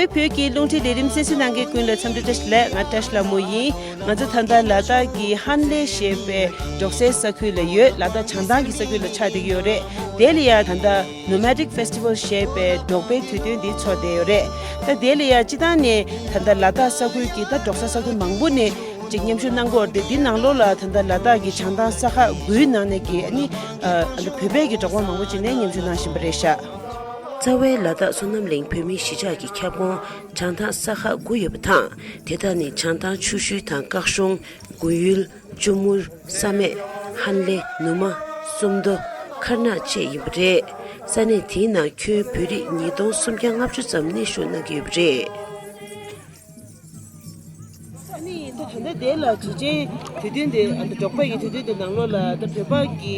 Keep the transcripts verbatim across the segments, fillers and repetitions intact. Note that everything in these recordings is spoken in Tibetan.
བོད་ཀྱི་རླུང་འཕྲིན་ལས་རིམ་གསན་གཟིགས་གནང་མཁན་ཀུན་ལ་འཚམས་འདྲི་བཀྲ་ཤིས་བདེ་ལེགས། ང་བཀྲ་ཤིས་ལྷ་མོ་ཡིན། ང་ཚོ་ད་ལྟ་ལ་དྭགས་ཀྱི་ཧན་ལེ་ཞེས་པའི་འབྲོག་སའི་ས་ཁུལ་ལ་ཡོད། ལ་དྭགས་བྱང་ཐང་གི་ས་ཁུལ་ལ་ཆགས་བསྡད་ཀྱི་ཡོད་རེད། དེ་ལ་ཡང་ད་ལྟ་Nomadic Festival ཞེས་པའི་འབྲོག་པའི་དུས་སྟོན་འདི་ཚོགས་བསྡད་ཡོད་རེད། ད་དེ་ལ་ཡང་སྤྱི་བཏང་ནས་ད་ལྟ་ལ་དྭགས་ས་ཁུལ་གྱི་ད་འབྲོག་ས་ས་ཁུལ་མང་པོ་ནས་ཅིག་མཉམ་ཞུགས་གནང་གི་ཡོད་རེད། འདི་ནང་ལོགས་ལ་ད་ལྟ་ལ་དྭགས་ཀྱི་བྱང་ཐང་ས་ཁག་དགུའི་ནང་ནས་ཀྱི་ཨ་ནི་ཨ་ད་བོད་པའི་གི་འབྲོག་པ་མང་པོ་ཅིག་ནས་མཉམ་ཞུགས་གནང་བཞིན་པ་རེད་ཤག་རྩ་བའི་ལ་དྭགས་སོ་ནམ་གླིང་བོད་མིའི་གཞིས་ཆགས་ཀྱི་ཁྱབ་ཁོངས་བྱང་ཐང་ས་ཁག་དགུ་ཡོད་པ་དང་། དེ་དག་ནི་བྱང་ཐང་ཆུ་ཤུལ་དང་སྐྱིད་གཤོངས། དགུན་ཡུལ། ལྕུམ་མུར། བསམ་ཡས། ཧན་ལེ། ནུ་མ། སུམ་མདོ། མཁར་ནག་བཅས་ཡིན་པ་རེད། ས་གནས་དེའི་ནང་ཁྱོན་བོད་རིགས་ཉིས་སྟོང་སུམ་བརྒྱ་ལྔ་བཅུ་ཙམ་གནས་བཞུགས་གནང་གི་ཡོད་པ་རེད། ཨ་ནི་ད་ད་ལྟ་དེ་ལ་དུས་ཆེན་དུས་སྟོན་དེ་ཨ་ད་འབྲོག་པ་ཡི་དུས་སྟོན་དེ་ནང་ལོགས་ལ་ད་བོད་པ་གི་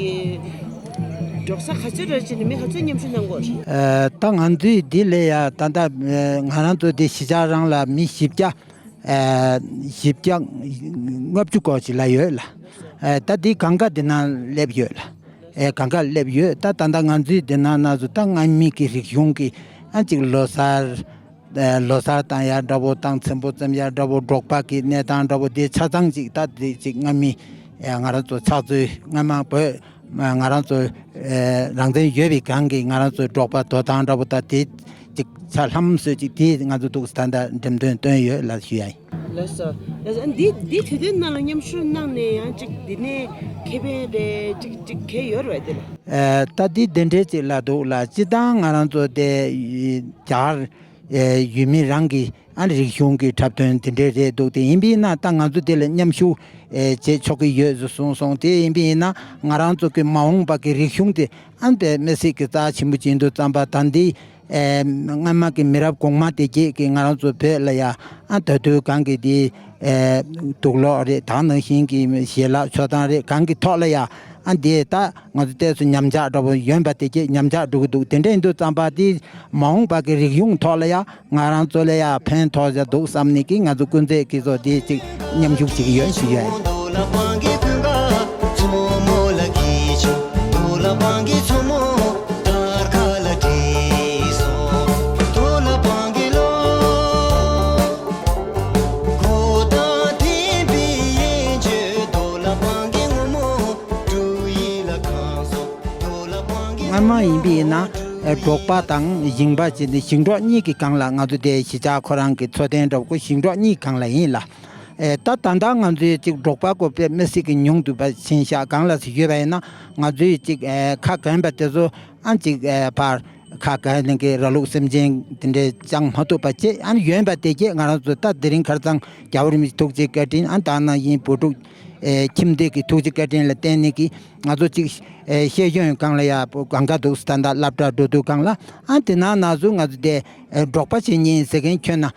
འབྲོག་ས་ག་ཚོད་རེ་བྱས་ནས་མི་ག་ཚོད་མཉམ་ཞུགས་གནང་གི་ཡོད་རེད། ཨ་ད་ང་ཚོའི་འདི་ལ་ཡ་ད་ལྟ་ང་རང་ཚོ་འདི་གཞིས་ཆགས་རང་ལ་མི་བཞི་བརྒྱ། ཨ་བཞི་བརྒྱ་ལྔ་བཅུ་སྐོར་ཞིག་ལ་ཡོད་ལ། ཨ་ད་འདི་གང་ག་འདི་ནང་སླེབས་ཡོད་ལ། ཨ་གང་ག་སླེབས་ཡོད། ད་ད་ལྟ་ང་ཚོའི་འདི་ནང་ན་ཚོ་ད་སྔ་མི་གི་རིག་གཞུང་གི་ཨ་ཅིག་ལོ་གསར། ལོ་གསར་བཏང་ཡ་འདྲ་བོ་དང་། ཚོན་པོ་བཙེམ་ཡ་འདྲ་བོ། འབྲོག་པ་གི་གནས་སྟངས་འདྲ་བོ་དེ་ཆ་ཚང་ཅིག་ད་དེ་ཅིག་སྔ་མི་ང་རང་ཚོ་ཕྱག་མཛོད་སྔ་མ་བོད་ང་རང་ཚོ་རང་བཙན་ཡོད་པའི་སྒང་གི་ང་རང་ཚོའི་འབྲོག་པ་དོ་དམ་འདྲ་བོ་ད་དེ་ཅིག་ཆ་ལྷམ་སྲོལ་ཅིག་དེ་ང་ཚོ་འདུག་ད་ལྟ་འགྲེམས་སྟོན་བཏོན་ཡོད་ལ་ཞུ་ཡ་ཡིན། ལགས་སོ། ལགས་སོ། འདི་འདི་དུས་སྟོན་ནང་ལ་མཉམ་ཞུགས་གནང་ནས་ཡང་ཅིག་འདི་ནས་ཁེ་ཕན་རེ་ཅིག་ཅིག་གེ་ཡོད་རེད་དེ་ལ། ད་འདི་འདི་འདྲའི་ཅིག་ལ་འདུག་ལ། སྤྱི་བཏང་ང་རང་ཚོ་དེ་རྒྱ་གར་ཡུལ་མི་རང་གི་ཨ་རིག་གཞུང་གི་འཁྲབ་སྟོན་དེ་འདྲས་རེད་འདུག་དེ་ཡིན་པས་ན་ད་ང་ཚོ་དེ་ལ་མཉམ་ཞུགས་བྱེད་ཆོག་གི་ཡོད་ཟེར་གསུངས་སོང་། དེ་ཡིན་པས་ན་ང་རང་ཚོ་གི་མ་འོངས་པ་གི་རིག་གཞུང་དེ་ཨ་དེ་མི་སྲིད་ཀྱི་རྩ་ཆེན་པོ་ཅིག་ཡིན་དུས་ཙམ་པ། ད་འདི་སྔ་མ་གི་མི་རབས་གོང་མ་དེ་གྱད་ཀྱི་ང་རང་ཚོ་བོད་ལ་ཡ་ཨ་ད་དུས་གང་གི་དེ་དུག་ལོག་རེད། ད་ནང་བཞིན་གྱི་ཞལ་ལག་མཆོད་སྟངས་རེད། གང་གི་ཐོག་ལ་ཡ་ཨ་དེ་ད་ང་ཚོ་ཏོག་ཙམ་ཉམས་ཆག་འདྲ་བོ་ཡོད་པ་དེ་གྱད་ཉམས་ཆག་འགྲོ་གི་འདུག་དེ་འདྲ་ཡིན་དུས་ཙམ་པ་དེ་མ་འོངས་པ་གི་རིག་གཞུང་ཐོག་ལ་ཡ་ང་རང་ཚོ་ལ་ཡ་ཕན་ཐོགས་ཡ་འདུག་བསམ་ནས་ཀྱི་ང་ཚོ་ཀུན་གཟིགས་ཀྱི་ཚོ་དེ་ཅིག་མཉམ་ཞུགས་བྱེད་ཀྱི་ཡོད་ཞུ་ཡ་ཡིན། སྔ་མ་ཡིན་པས་ན་འབྲོག་པ་དང་ཞིང་པ་བྱས་ནས་ཞིང་འབྲོག་གཉིས་ཀྱི་སྒང་ལ་ང་ཚོ་དེ་གཞིས་ཆགས་ཁོ་རང་གི་འཚོ་རྟེན་འདྲ་བོ་ཞིང་འབྲོག་གཉིས་སྒང་ལ་ཡིན་ལ། ད་ད་ལྟ་ང་ཚོའི་ཅིག་འབྲོག་པ་ཀོ་པའི་མི་སྲིད་ཀྱི་ཉུང་དུ་བ་ཕྱིན་ཤག་སྒང་ལ་ཞིག་ཡོད་པ་ཡིན་ན་ང་ཚོའི་ཅིག་ཁ་གན་པ་དེ་ཚོ་ཨ་ཅིག་ཕར་ཁ་གན་ནས་ཀྱི་ར་ལུག་སེམས་ཅན་དེ་འདྲའི་བཅང་མ་ཐུབ་པ་བྱས། ཨ་ནི་ཡོན་པ་དེ་གྱད་ང་རང་ཚོ་ད་དེ་རིང་ཁར་ཚང་རྒྱལ་བ་རིན་པོ་ཆེ་ཐུགས་རྗེ་བཀའ་དྲིན། ཨ་ད་ནང་བཞིན་བོད་ཕྲུག་ཁྱིམ་སྡེ་གི་ཐུགས་རྗེ་བཀའ་དྲིན་ལ་བརྟེན་ནས་ཀྱི་ང་ཚོ་ཅིག་ཤེས་ཡོན་སྒང་ལ་ཡ་གང་ག་འདུག་ད་ལྟ་སློབ་གྲྭ་འགྲོ་དུས་སྒང་ལ། ཨ་དེ་ནང་ན་ཚོ་ང་ཚོ་དེ་འབྲོག་པ་བྱེད་ཉེན་ཟེར་མཁན་ཁྱོན་ན་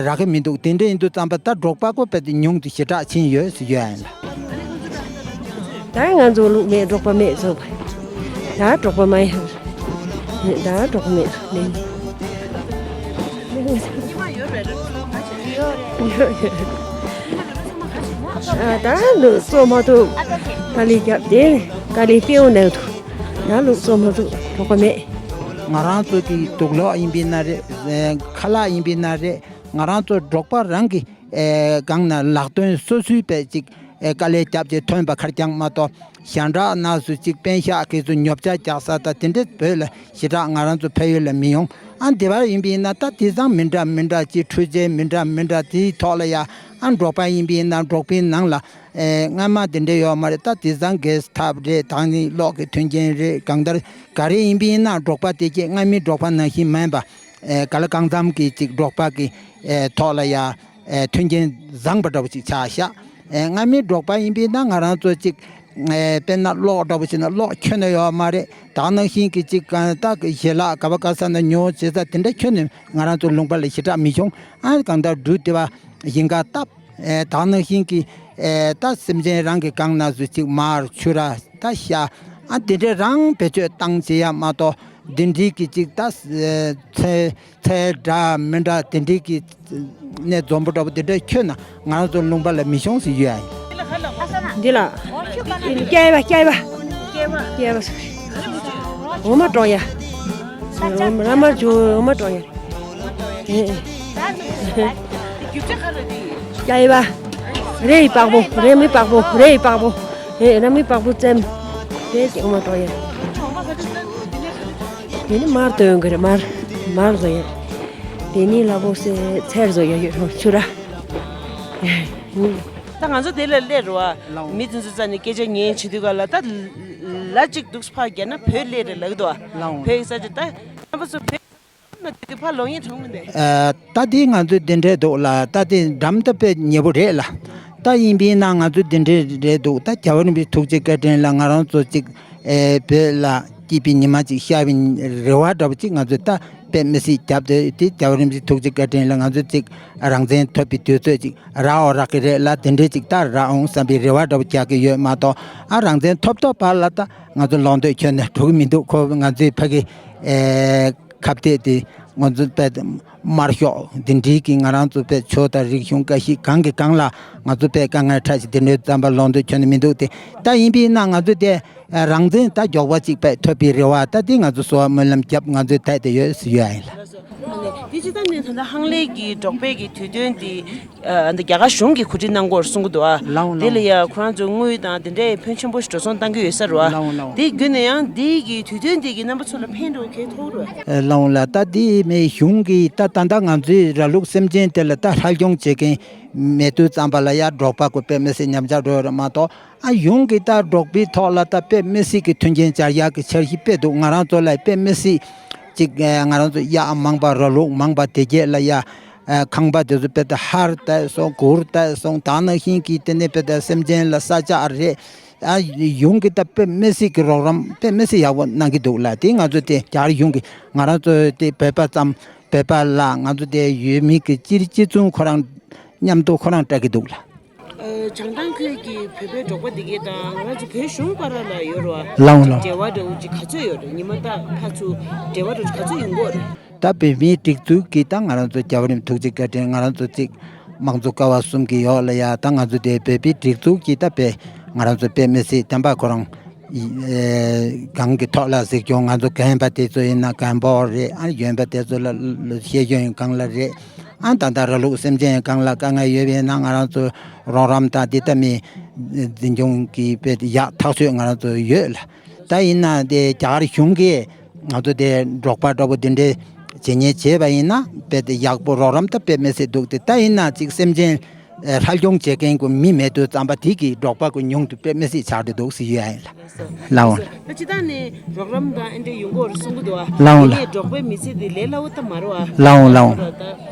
རག་གི་མི་འདུག་དེ་འདྲ་ཡིན་དུས་ཙམ་པ་ད་འབྲོག་པ་ཀོ་པ་དེ་ཉུང་དུ་ཞེ་དྲག་ཕྱིན་ཡོད་ཟེར་ཡོད་ཡིན་ལ། ད་ང་ཚོ་ལུག་མེད་འབྲོག་པ་མེད་ཟེར་བ། ད་འབྲོག་པ་མ་ཡིན། ད་འབྲོག་པ་མེད་མེད། ད་ལུག་གསོ་མ་ཐུབ། དཀའ་ལས་བརྒྱབ་སྟེ་དཀའ་ལས་སྤྱི་བོ་ནས་ཐུག་ད་ལུག་གསོ་མ་ཐུབ་འབྲོག་པ་མེད། ང་རང་ཚོ་གི་དུག་ལོག་ཡིན་པའི་ན་རེད། ཁ་ལག་ཡིན་པའི་ན་རེད། ང་རང་ཚོ་འབྲོག་པ་རང་གི་སྒང་ན་ལག་དོན་སོ་སོའི་བས་ཅིག་དཀའ་ལས་བརྒྱབ་བྱས་ཐོན་པ་ཁར་རྐྱང་མ་གཏོགས། གཞན་དག་ན་སུ་གཅིག་པན་ཤག་གི་སུ་ཉོ་ཆ་རྒྱག་ས་དང་དེ་འདྲའི་བོད་ལ་ཞེ་དྲག་ང་རང་ཚོ་ཕ་ཡུལ་ལ་མི་ཡོང་། ཨ་འདི་བར་ཡིན་པ་ཡིན་ན་ད་དེང་སང་མི་འདྲ་མི་འདྲ་ཅིག་འཕྲུལ་ཆས་མི་འདྲ་མི་འདྲ་དེའི་ཐོག་ལ་ཡ་ཨ་འབྲོག་པ་ཡིན་པ་ཡིན་ན་འབྲོག་པའི་ནང་ལ་ཨེ་སྔ་མ་དེ་འདྲ་ཡོད་མ་རེད། ད་དེང་སང་གེ་སི་ཐབ་རེད། ད་ནི་གློག་གི་མཐུན་རྐྱེན་རེད། གང་ལྟར་ག་རེ་ཡིན་པ་ཡིན་ན་འབྲོག་པ་དེ་གྱད་སྔ་མའི་འབྲོག་པ་ནང་བཞིན་མིན་པ། ཨེ་ག་ལ་གང་འཚམ་གྱི་ཅིག་འབྲོག་པ་གི་ཨེ་ཐོག་ལ་ཡ། ཨེ་མཐུན་རྐྱེན་བཟང་པོ་འདྲ་བོ་ཅིག་ཆགས་ཤག་ཨེ་སྔ་མའི་འབྲོག་པ་ཡིན་པས་ན་ང་རང་ཚོ་ཅིག་ཨེ་དཔེར་ན་གློག་འདྲ་བོ་ཞིག་ན་གློག་ཁྱོན་ནས་ཡོད་མ་རེད། ད་ནང་བཞིན་གྱི་ཅིག་གང་ལྟར་གྱི་ཞལ་ལག་ག་བ་ག་ས་ན་ཉོ་བྱེད་ས་དེ་འདྲ་ཁྱོན་ནས་ང་རང་ཚོ་ལུང་པ་ལ་ཞེ་དྲག་མི་བྱུང་། ཨ་གང་ལྟར་འབྲུ་དེ་བ་ཞིང་ཁ་བཏབ། ཨེ་ད་ནང་བཞིན་གྱི་ཨེ་ད་སེམས་ཅན་རང་གི་སྒང་ན་སུ་ཅིག་མར་ཆུ་ར་ད་ཤ་ཨ་དེ་འདྲ་རང་བེད་སྤྱོད་བཏང་བྱེད་ཡ་མ་གཏོགས་འདི་འདྲའི་གི་ཅིག་ད་ཚེ་ཚེ་འདྲ་མི་འདྲ་དེ་འདྲའི་གི་གནས་འཛོམས་པོ་འདྲ་པོ་དེ་འདྲ་ཁྱོད་ན་ང་རང་ཚོ་ལུང་པ་ལ་མི་ཤོང་ཟེར་ཡོད་ཨ་ཡིན། འདི་ལ་སྐྱེ་བ་སྐྱེ་བ་སྐྱེ་བ་འོ་མ་གྲོག་ཡ། འོ་མ་ར་མ་ཇོ་འོ་མ་གྲོག་ཡ། ཨེ་ རྒྱུ་ཆ་ག་རེ་རེད། ཡ་ཡི་བ། རེ་ཡི་པགས་པོ། རེ་མི་པགས་པོ། རེ་ཡི་པགས་པོ། ཨེ་རེ་མི་པགས་པོ་བཙེམ། རེ་ཀྱི་ཨོ་མ་ཏོ་ཡ། དེ་ནི་མར་བཏོན་གི་རེད། མར། མར་བཟོ་ཡ། དེ་ནི་ལ་བོ་སེ་ཚེར་བཟོ་ཡ་ཡོད་ཆུ་ར། ད་ང་ཚོ་དེ་ལ་སླེབས་རེད་བ། མི་དེ་ཚོ་རྩ་ནས་སྐད་ཆ་ཉན་བྱེད་དུས་ག་ལ་ད་ལ་གཅིག་འདུག་ཕ་རྒྱ་ན་བོད་སླེབས་རེད་ལབ་གི་འདུག་བ། བོད་ཡིག་ས་ཆ་ད་རྣམ་པ་ཚོ་བོད། ན་དེ་དུས་ཕར་ལོག་ཡིན་གྲོང་མི་འདི། ཨ། ད་དེ་ང་ཚོས་དེ་འདྲས་འདུག་ལ། ད་དེ་འགྲམ་ད་དཔེ་ཉེ་པོ་རེད་ལ། ད་ཡིན་པས་ན་ང་ཚོས་དེ་འདྲས་རེད་འདུག་ད་རྒྱལ་བ་རིན་པོ་ཆེ་ཐུགས་རྗེ་བཀའ་དྲིན་ལ་ང་རང་ཚོ་ཅིག་ཨེ། བོད་ལ་སྐྱིད་པའི་ཉི་མ་ཅིག་ཤར་བའི་རེ་བ་འདྲ་པོ་ཅིག་ང་ཚོས་ད་དཔེ་མི་སྲིད་བརྒྱབ་སྟེ། དེ་རྒྱལ་བ་རིན་པོ་ཆེ་ཐུགས་རྗེ་བཀའ་དྲིན་ལ་ང་ཚོས་ཅིག་རང་བཙན་ཐོབ་པའི་དུས་ཚོད་ཅིག་རག་འོ་རག་གི་རེད་ལ། དེ་འདྲས་ཅིག་ད་རག་འོང་བསམ་པའི་རེ་བ་འདྲ་པོ་རྒྱག་གི་ཡོད་མ་གཏོགས། ཨ། རང་བཙན་ཐོབ་ཐོབ་བར་ལ་ད་ང་ཚོ་ལོག་འདོད་ཁྱོན་ནས་འགྲོ་གི་མི་འདུག་ཁོ་ང་ཚོའི་ཕ་གི། ཨེ། ཁ་གཏད་དེ་ང་ཚོ་དཔེ་དམར་ཤོག་འདི་འདྲའི་གི་ང་རང་ཚོ་དཔེ་ཆོས་དང་རིག་གཞུང་འགའ་ཞིག་གང་གི་གང་ལ་ང་ཚོ་དཔེ་དཀའ་ངལ་འཕྲད་ཅིག་དེ་འདྲའི་བསམ་པ་ལོག་འདོད་ཁྱོན་ནས་མི་འདུག་སྟེ། ད་ཡིན་པས་ན་ང་ཚོ་དེ་རང་བཙན་ད་མགྱོགས་པ་ཅིག་དཔེ་ཐོབ་པའི་རེ་བ་ད་དེ་ང་ཚོ་གསོལ་བ་སྨོན་ལམ་བརྒྱབ་ང་ཚོའི་ཐད་དེ་ཡོད་ཟེར་ཡོད་ཨ་ཡིན་ལ། དེ་ཅི་ལྟར་ནས་ད་ལྟ་ཧང་ལེ་གི་འབྲོག་པའི་གི་དུས་སྟོན་དེ། ཨ། འདི་རྒྱ་གར་གཞུང་གིས་གོ་སྒྲིག་གནང་སྐོར་གསུང་གི་འདུག་ཨ། ལའོ་ལའོ། དེ་ལ་ཡ་ཁོ་རང་ཚོའི་དངུལ་དང་དེ་འདྲའི་ཕོན་ཆེན་པོ་ཞིག་འགྲོ་སོང་གཏང་གི་ཡོད་ས་རེད་བ། ལའོ་ལའོ། དེ་བརྒྱུད་ནས་ཡང་འདི་གི་དུས་སྟོན་འདི་གི་རྣམ་པ་ཚོ་ལ་ཕན་འདོགས་གལ་ཐོགས་རེད། ཨ། ལའོ་ལ། ད་འདི་མི་གཞུང་གིས་ད་ད་ལྟ་ང་ཚོའི་ར་ལུག་སེམས་ཅན་དེ་ལ་ད་ལྷ་སྐྱོང་བྱེད་མཁན་མེད་དུས་ཙམ་པ་ལ་ཡ་འབྲོག་པ་ཀུན་དཔེ་མི་སྲིད་ཉམས་ཆག་འགྲོ་ཡོད་རེད་མ་གཏོགས། ཨ། གཞུང་གིས་ད་འབྲོག་པའི་ཐོག་ལ་ད་དཔེ་མི་སྲིད་ཀྱི་མཐུན་རྐྱེན་སྦྱར་ཡག་གི་འཆར་གཞི་དཔེ་འདུག་ང་རང་ཚོ་ལ་དཔེ་མི་སྲིད་ཅིག་ཨ། ང་རང་ཚོ་གཡག་མང་པ་ར་ལུག་མང་པ་དེ་གྱད་ལ་ཡ། ཨ། ཁང་པ་དེ་ཚོ་དཔེ་ད་ཧར་བཏབ་སོང་གུར་བཏབ་སོང་། ད་ནང་བཞིན་གྱི་དེ་ནས་དཔེ་ད་སེམས་ཅན་ལ་ས་ཆ་རེད། ཨ། གཞུང་གིས་ད་དཔེ་མི་སྲིད་ཀྱི་རོགས་རམ་དཔེ་མི་སྲིད་ཡག་པོ་གནང་གི་འདུག་ལ། དེ་ང་ཚོ་དེ་རྒྱ་གར་གཞུང་གིས་ང་རང་ཚོ་དེ་བོད་པ་ཙམ་བོད་པ་ལ་ང་ཚོ་དེ་ཡུལ་མི་གི་སྤྱི་སྤྱི་མཚུངས་ཁོ་རང་མཉམ་དུ་ཁོ་རང་སྤྲད་ཀྱི་འདུག་ལ། ཨ། བྱང་ཐང་ཁུལ་གྱི་བོད་པའི་འབྲོག་པ་འདི་གས་དང་ང་རང་ཚོ་བོད་གཞུང་བར་ལ་ཡོད་རེད་བ། ལའོ་ལའོ། འབྲེལ་བ་འདྲ་བོ་ཅིག་ག་ཚོད་ཡོད་རེད། ཉི་མ་རྟག་ཕར་ཚུར་འབྲེལ་བ་འདྲ་བོ་ཅིག་ག་ཚོད་ཡོང་གི་ཡོད་རེད། ད་བོད་མིའི་སྒྲིག་འཛུགས་ཀྱིས་ད་ང་རང་ཚོ་རྒྱལ་བ་རིན་པོ་ཆེ་ཐུགས་རྗེ་བཀའ་དྲིན་ང་རང་ཚོ་ཅིག་དམངས་གཙོ་ཀ་བ་གསུམ་གྱི་འོག་ལ་ཡ། ད་ང་ཚོ་དེ་བོད་པའི་སྒྲིག་འཛུགས་ཀྱིས་ད་དཔེ་ང་རང་ཚོ་དཔེ་མི་སྲིད་བསྟན་པ་ཁོ་རང་ཨེ། གང་གི་ཐོག་ལ་གཟིགས་སྐྱོང་། ང་ཚོ་རྒན་པ་དེ་ཚོ་ཡིན་ན་རྒན་པོ་རེད། ཨ། གཞོན་པ་དེ་ཚོ་ལ་ཤེས་ཡོན་གང་ལ་རེད། ཨ། ད་ལྟ་ར་ལུག་སེམས་ཅན་གང་ལ་དཀའ་ངལ་ཡོད་པས་ན་ང་རང་ཚོ་རོགས་རམ་དང་དེ་ལྟ་མི་འཛིན་སྐྱོང་གི་དཔེ་ཡག་ཐག་ཆོད་ང་རང་ཚོ་ཡོད་ལ། ད་ཡིན་ན་དེ་རྒྱ་གར་གཞུང་གིས་ང་ཚོ་དེ་འབྲོག་པ་འདྲ་པོ་དེ་འདྲའི་བྱེད་ཉེས་བྱས་པ་ཡིན་ན་དཔེ་དེ་ཡག་པོ་རོགས་རམ་ད་དཔེ་མི་སྲིད་འདུག་སྟེ། ད་ཡིན་ན་ཅིག་སེམས་ཅན་ལྷ་སྐྱོང་བྱེད་མཁན་ཀུན་མི་མེད་དུས་ཙམ་པ་དེ་གི་འབྲོག་པ་ཀུན་ཉུང་དུ་དཔེ་མི་སྲིད་ཆགས་འགྲོ་འདུག་ཟེར་ཡ་ཡིན་ལ། ལའོ། ད་སྤྱི་བཏང་ནས་རོགས་རམ་དང་ཨེ་འདྲ་ཡོང་གི་ཡོད་རེད་གསུང་གི་འདུག་ཨ། ལའོ་ལ། ཡིན་ནའི་འབྲོག་པའི་མི་ཚེ་འདི་ལས་སླ་བོ་ད་མ་རེད་ཨ། ལའོ་ལའོ། ད་ལྟ་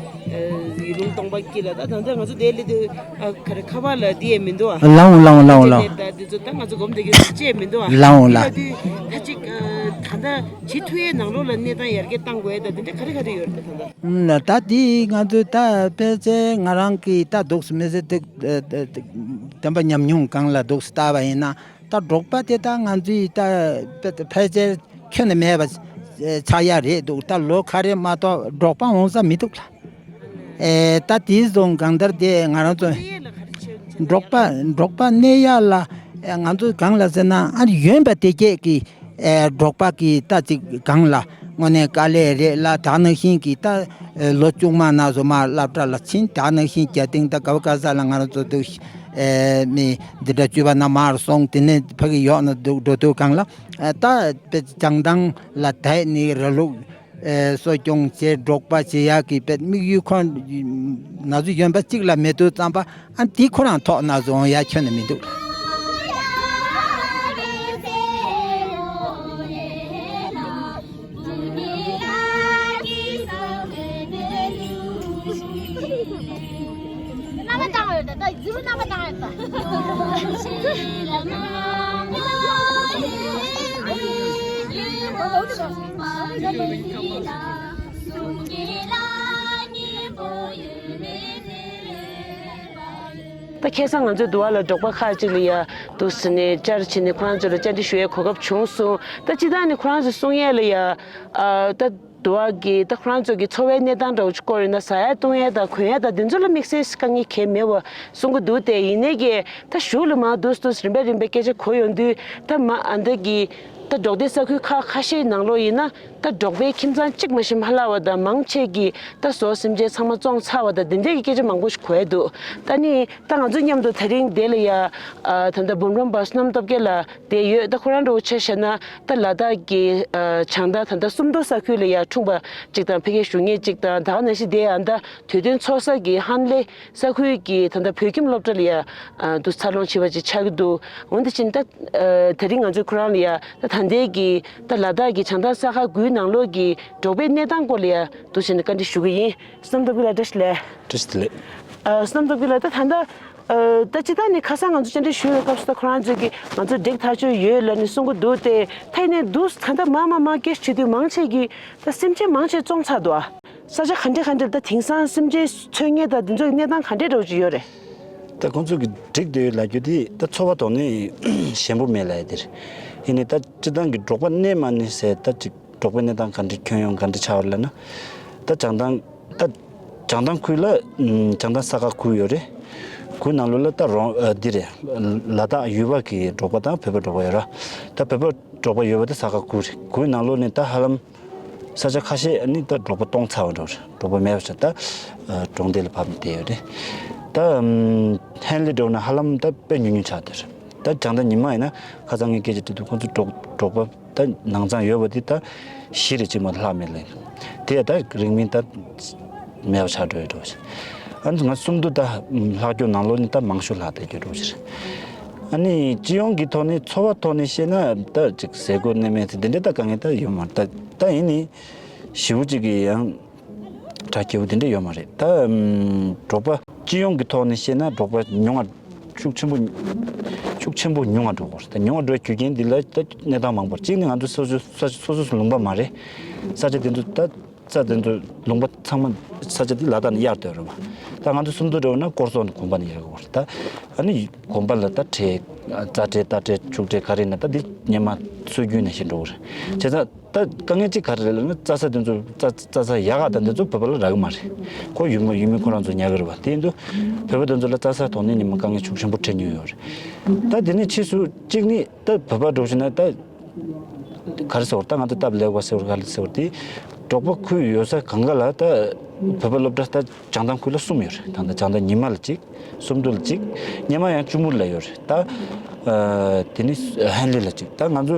ཡུལ་ལུང་སྟོང་པ་སྐྱིད་ལ་ད་ད་ལྟ་ང་ཚོ་དེ་སླེབས་དུས་ཨ། ག་རེ་ཁ་པར་ལ་འདི་ཡས་མི་འདུག་ཨ། ལའོ་ལའོ་ལའོ་ལའོ། ཨིན་ཊར་ནེཊ་ད་འདི་ཚོ་ད་ང་ཚོ་སྒོམ་བསྡད་རྒྱུ་ཅི་ཡས་མི་འདུག་ཨ། ལའོ་ལ། ད་དུས་ད་ཅིག་ཨ། ད་ལྟ་བྱེད་ཐུབ་ཡས་ནང་ལོགས་ལ་གནས་སྟངས་ཡར་རྒྱས་གཏང་དགོས་ཡས་ད་འདི་འདྲ་ག་རེ་ག་རེ་ཡོད་རེད་ད་ད་ལྟ། ད་དེ་ང་ཚོས་ད་ཕལ་ཆེར་ང་རང་གིས་ད་འདུག་སེ་མི་ཟེར་དུས་བདེན་པ་ཉམས་མྱོང་སྒང་ལ་འདུག་སེ་བལྟས་པ་ཡིན་ན། ད་འབྲོག་པ་དེ་ད་ང་ཚོའི་ད་ཕལ་ཆེར་ཁྱོན་ནས་མེད་པ་ཆགས་ཡ་རེད་འདུག་ད་ལོ་ཁ་རེ་མ་གཏོགས་འབྲོག་པ་འོང་ས་མི་འདུག་ལ། ཨེ། ད་དེ་བཟོ་གང་ལྟར་དེ་ང་རང་ཚོ་འབྲོག་པ་འབྲོག་པ་གནས་ཡ་ལ་ང་ཚོ་གང་ལ་ཟེར་ན། ཨ། གཞོན་པ་དེ་གྱད་ཀྱི་ཨེ། འབྲོག་པ་གི་ད་ཅིག་སྒང་ལ་དངོས་གནས་དཀའ་ལས་རེད་ལ། ད་ནང་བཞིན་གྱི་ད་ལོ་ཆུང་མ་ན་བཟོ་མ་སློབ་གྲྭ་ལ་ཕྱིན། ད་ནང་བཞིན་རྒྱ་སྟེང་ད་ག་བ་ག་ས་ལ་ང་རང་ཚོ་འདུག་ཨེ། མི་འདི་འདྲ་བཅུ་པ་ན་མར་སོང་། དེ་ནས་ཕ་གི་ཡོག་ན་འདུག་འགྲོ་དུས་སྒང་ལ། ཨེ། ད་དཔེ་བྱང་ཐང་ལ་བསྡད་ནས་ར་ལུག་ཨེ། གསོ་སྐྱོང་བྱས། འབྲོག་པ་བྱེད་ཡག་གི་དཔེ་དམིགས་ཡུལ་ཁོ་ན་ཚོད་གཞོན་པ་གཅིག་ལ་མེད་དུས་ཙམ་པ། ཨ། འདི་ཁོ་རང་ཐོག་ན་བཟོ་ཡ་ཁྱོན་ནས་མི་འདུག་ད་ཁ་སང་ང་ཚོའི་འདུ་བ་ལ་འབྲོག་པ་ཁག་ཅིག་ལ་ཡ་འདུག་ཟེར་ནས་བཅར་བྱས་ནས་ཁོ་རང་ཚོ་ལ་བཅར་འདྲི་ཞུ་ཡའི་གོ་སྐབས་བྱུང་སོང་། ད་སྤྱིར་བཏང་ནས་ཁོ་རང་ཚོ་གསུང་ཡས་ལ་ཡ། ཨ། ད་འདུ་བ་གི་ད་ཁོ་རང་ཚོ་གི་འཚོ་བའི་གནས་སྟངས་འདྲ་བོ་ཅིག་སྐོར་ཡིན་ན། ཟ་ཡ་བཏུང་ཡ་དང་གོན་ཡ་དང་དེ་ཚོ་ལ་དམིགས་བསལ་དཀའ་ངལ་གང་ཡང་མེད་པ་གསུང་གི་འདུག་སྟེ། ཡིན་ནའི་གི་ད་གཞུག་ལ་མར་འདུག་སེ་འདུག་སེ་རིམ་པས་རིམ་པས་སྐད་ཆ་གོ་ཡོང་དུས། ད་མ་ཨ་འདི་གི་ད་འབྲོག་སྡེ་ས་ཁུལ་ཁག་ཁ་ཤས་ནང་ལོགས་ཡིན་ན་ད་འབྲོག་པའི་ཁྱིམ་ཚང་གཅིག་མ་ཞིག་མ་ལྷག་པ་དང་མང་ཆེ་གིས་ད་ཟོག་སེམས་ཅན་ཚང་མ་བཙོང་ཚར་བ་དང་དེ་འདྲའི་གི་སྐད་ཆ་མང་པོ་ཞིག་གོ་ཡ་འདུག་ད་ནི་ད་ང་ཚོ་མཉམ་དུ་ད་རིང་དེ་ལ་ཡ་ད་ལྟ་འབུམ་རམས་པ་བསོད་ནམས་སྟོབས་རྒྱལ་ལགས་བསྡད་ཡོད། ད་ཁོ་རང་འདྲ་བོ་ཆ་བཞག་ན་ད་ལ་དྭགས་ཀྱི་བྱང་ཐང་ད་ལྟ་སུམ་མདོ་ས་ཁུལ་ལ་ཡ་འཁྲུངས་པ་གཅིག་དང་ཕ་གིར་བཞུགས་མཁན་གཅིག་དང་ད་ག་ནང་བཞིན་དེ་ཡང་ད་དུས་སྟོན་ཚོགས་བསགས་ཀྱི་ཧན་ལེ་ས་ཁུལ་གྱི་ད་ལྟ་བོད་ཁྱིམ་སློབ་གྲྭ་ལ་ཡ་དུ་འཚར་ལོངས་བྱས་པ་ཅིག་ཆགས་ཀྱི་འདུག་འོན་ཏེ་ཕྱིན་ད་ད་རིང་ང་ཚོས་ཁོ་རང་ལ་ཡ་ད་ད་ལྟའི་གི་ད་ལ་དྭགས་ཀྱི་བྱང་ཐང་ས་ཁག་དགུའི་ནང་ལོགས་ཀྱི་འབྲོག་པའི་གནས་སྟངས་སྐོར་ལ་ཡ་འདུག་བྱས་ནས་བཀའ་འདྲི་ཞུ་གི་ཡིན། བསོད་ནམས་སྟོབས་རྒྱལ་ལགས་བཀྲ་ཤིས་བདེ་ལེགས། བཀྲ་ཤིས་བདེ་ལེགས། ཨ། བསོད་ནམས་སྟོབས་རྒྱལ་ལགས་ད་ད་ལྟ་ཨ། ད་སྤྱིར་བཏང་ནས་ཁ་སང་ང་ཚོ་བཅར་འདྲི་ཞུས་པའི་སྐབས་སུ་ད་ཁོ་རང་ཚོས་ཀྱིས་ང་ཚོ་འབྲེག་ཐག་ཆོད་ཡོད་ལབ་ནས་གསུང་གི་འདུག་སྟེ། ད་ཡིན་ནའི་འདུག་ད་ལྟ་མར་མར་མར་སྐད་ཆ་དྲིས་དུས་མང་ཆེ་གིས་ད་སེམས་ཅན་མང་ཆེ་བཙོང་ཚར་འདུག་ཨ། ས་ཆ་ག་འདྲ་ག་འདྲ་ད་དེང་སང་སེམས་ཅན་འཚོལ་མཁན་དང་དེ་ཚོའི་གནས་སྟངས་ག་འདྲ་འདྲ་བོ་ཅིག་ཡོད་རེད། ད་ཁོང་ཚོ་གིས་འབྲེག་བསྡད་ཡོད་ལབ་རྒྱུ་དེ་ད་འཚོ་བ་ཐོག་ནས་ཞན་པོ་མེད་ལབ་ཡ་དེ་རེད། ཡིན་ནའི་ད་སྤྱིར་བཏང་གི་འབྲོག་པ་གནས་མ་གནས་ཟེར་ད་ཅིག་འབྲོག་པའི་གནས་སྟངས་ག་འདྲ་ཁྱོན་ཡོངས་ག་འདྲ་ཆགས་ཡོད་ལབ་ན། ད་བྱང་ཐང་ད་བྱང་ཐང་ཁུལ་ལ་ཨམ། བྱང་ཐང་ས་ཁག་དགུ་ཡོད་རེད། དགུ་ནང་ལོགས་ལ་ད་རོང་ཨ། འདི་རེད། ལ་དྭགས་ཡུལ་བབ་ཀྱི་འབྲོག་པ་དང་བོད་པ་འབྲོག་པ་ཡོད་ར། ད་བོད་པ་འབྲོག་པ་ཡོད་པ་དེ་ས་ཁག་དགུ་རེད། དགུའི་ནང་ལོགས་ནས་ད་ཧ་ལམ་ས་ཆ་ཁ་ཤས་ཨ་ནི་ད་འབྲོག་པ་སྟོང་ཚར་བ་འདྲ་བོ་རེད། འབྲོག་པ་མེད་པ་ཆགས་ད་ཨ། གྲོང་སྡེ་ལ་བབས་ནས་བསྡད་ཡོད་རེད། ད་ཨམ། ཧན་ལེ་འདྲ་བོ་ན་ཧ་ལམ་ད་དཔེ་ཉུང་ཉུང་ཆགས་བསྡད་རེད། ད་བྱང་ཐང་ཉི་མ་ཡིན་ན་ཁ་སང་ངས་སྐད་ཆ་དྲིས་དུས་ཁོང་ཚོ་འབྲོག་འབྲོག་པ་ད་ནང་ཚང་ཡོད་པ་དེ་ད་བཞི་རེ་གཅིག་མ་གཏོགས་ལྷག་མེད་ལབ་ཡིན། དེ་ཡང་ད་རིང་མིན་ད་མེད་པ་ཆགས་འགྲོ་ཡོད་འགྲོ་བ་ཞིག་ཨ་ནི་ང་སུམ་མདོ་ད་ལྷག་རྒྱུ་ནང་ལོགས་ནི་ད་མང་ཤོས་ལྷག་བསྡད་རྒྱུ་འགྲོ་བ་ཞིག་ཨ་ནི་སྤྱི་ཡོངས་ཀྱི་ཐོག་ནས་འཚོ་བ་ཐོག་ནས་བཤད་ན་ད་ཅིག་ཟས་གོས་གནས་མལ་དེ་འདི་འདྲ་ད་དཀའ་ངལ་ད་ཡོད་མ་རེད། ད་ད་ཡིན་ནི་ཞེ་པོ་ཅིག་གི་ཡང་གྲ་རྒྱས་པོ་དེ་འདྲ་ཡོད་མ་རེད། ད་ཨམ། འབྲོག་པ་སྤྱི་ཡོངས་ཀྱི་ཐོག་ནས་བཤད་ན་འབྲོག་པ་ཉུང་བ་ཤུགས་ཆེན་པོ་ཤུགས་ཆེན་པོ་ཉུང་བ་འགྲོ་གི་རེད། ད་ཉུང་བ་འགྲོ་རྒྱུ་རྐྱེན་འདི་ལ་ད་གནས་སྟངས་མང་པོ་རེད། གཅིག་ནི་ང་ཚོ་སོ་སོ་ས་ཆ་སོ་སོ་སོ་ལུང་པ་མ་རེད། ས་ཆ་དེ་ཚོ་ད་ས་དེ་ཚོ་ལུང་པ་ཚང་མ་ས་ཆ་དེ་ལ་དྭགས་ནས་གཡར་སྡོད་རེད་བ། ད་ང་ཚོ་སུམ་མདོ་འགྲོ་ན་སྐོར་ཚོགས་ནས་དགོན་པ་ནས་གཡར་དགོས་རེད། ད་ཨ་ནི་དགོན་པ་ལ་ད་ཁྲལ་རྩ་ཁྲལ་རྟ་ཁྲལ་ཕྱུགས་ཁྲལ་ག་རེ་ཡིན་ན་ད་འདི་སྔོན་མ་སྲོལ་རྒྱུན་ནང་བཞིན་འགྲོ་གི་རེད། བྱས་ཙང་། ད་དཀའ་ངལ་གཅིག་ག་རེ་རེད་ལབ་ན་རྩྭ་ས་དེ་ཚོ་རྩྭ་རྩྭ་ས་ཡག་ག་དང་དེ་ཚོ་བོད་པ་ལ་རག་གི་མ་རེད། ཁོ་ཡུལ་མི་ཡུལ་མི་ཁོ་རང་ཚོ་ཉར་གི་རེད་བ། དེ་ཡིན་དུས་བོད་པ་དེ་ཚོ་ལ་རྩྭ་ས་ཐོག་ནས་ཉི་མ་དཀའ་ངལ་ཤུགས་ཆེན་པོ་འཕྲད་མྱོང་ཡོད་རེད། ད་དེ་ནས་ཕྱིས་སུ་གཅིག་ནི་ད་བོད་པ་འགྲོ་བཞིན་ན་ད་ག་རེ་ཟེར་བ་ད་ང་ཚོ་སྟབས་ལེགས་པ་ཟེར་བ་ག་རེ་ཟེར་བ་དེ་འབྲོག་པ་ཁུལ་ཡོད་ས་གང་ག་ལ་ད་བོད་པ་སློབ་གྲྭ་ད་བྱང་ཐང་ཁུལ་ལ་གསུམ་ཡོད་རེད། ད་ལྟ་བྱང་ཐང་ཉི་མ་ལ་གཅིག་སུམ་མདོ་ལ་གཅིག་སྔོན་མ་ཡང་ལྕུ་མུར་ལ་ཡོད་རེད། ད་ཨ། དེ་ནི་ཧན་ལི་ལ་གཅིག་ད་ང་ཚོ་